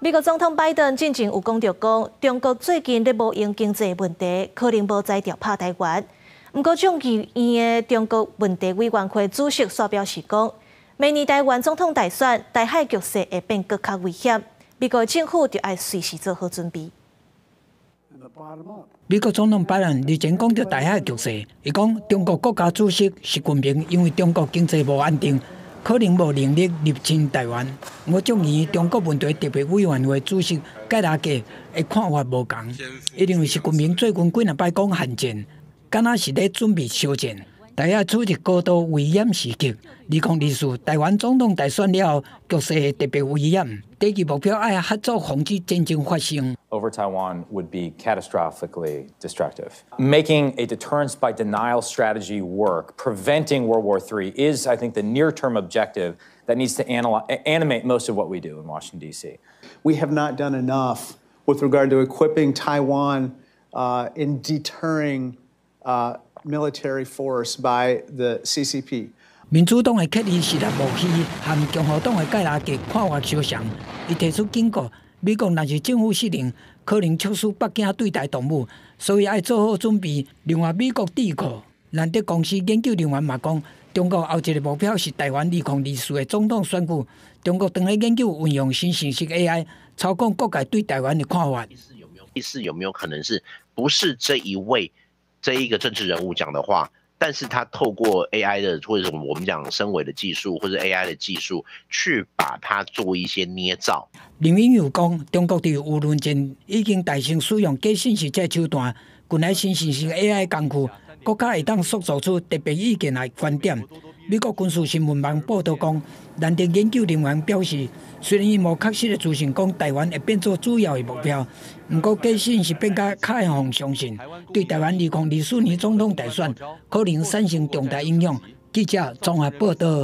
美國總統拜登進前有講著講，中國最近咧無閒經濟問題，可能無才調拍台灣。毋過眾議院的中國問題委員會主席煞表示講，明年台灣總統大選，台海局勢會變閣較危險，美國政府就愛隨時做好準備。美國總統拜登日前講著台海局勢，伊講中國國家主席習近平因為中國經濟無安定，可能無能力入侵台灣。毋過眾議院中國問題特別委員會主席蓋拉格的看法無仝，伊認為習近平最近幾若擺講韓戰，敢若是咧準備小戰。台海處佇高度危險時刻，2024台灣總統大選了後，局勢會特別危險。短期目標愛合作防止戰爭發生。 Over Taiwan would be catastrophically destructive. Making a deterrence by denial strategy work, preventing World War III, is, I think, the near-term objective that needs to animate most of what we do in Washington, D.C. We have not done enough with regard to equipping Taiwan in deterring military force by the CCP. 民主黨的克里斯納莫希和共和黨的蓋拉格看法相像，伊提出警告：美國若是政府失靈，可能促使北京對台動武，所以愛做好準備。另外，美國智庫蘭德公司研究人員嘛講，中國後一个目標是台灣2024的總統選舉。中國正咧研究運用新生成式 AI 操控各界對台灣的看法。意思有沒有可能是不是這一位這一個政治人物講的話？但是他透過 AI 的或者我們講深偽的技術，或者 AI 的技術，去把它做一些捏造。林穎又講，中國佇輿論戰已經大聲使用假信息這手段，近來新生成 AI 工具，閣較會當塑造出特別意見的觀點。美國軍事新聞網報導講，蘭德研究人員表示，雖然伊無確實的資訊講台灣會變做主要的目標，毋過假信息變較較會予相信，對台灣2024年總統大選可能產生重大影響。記者綜合報導。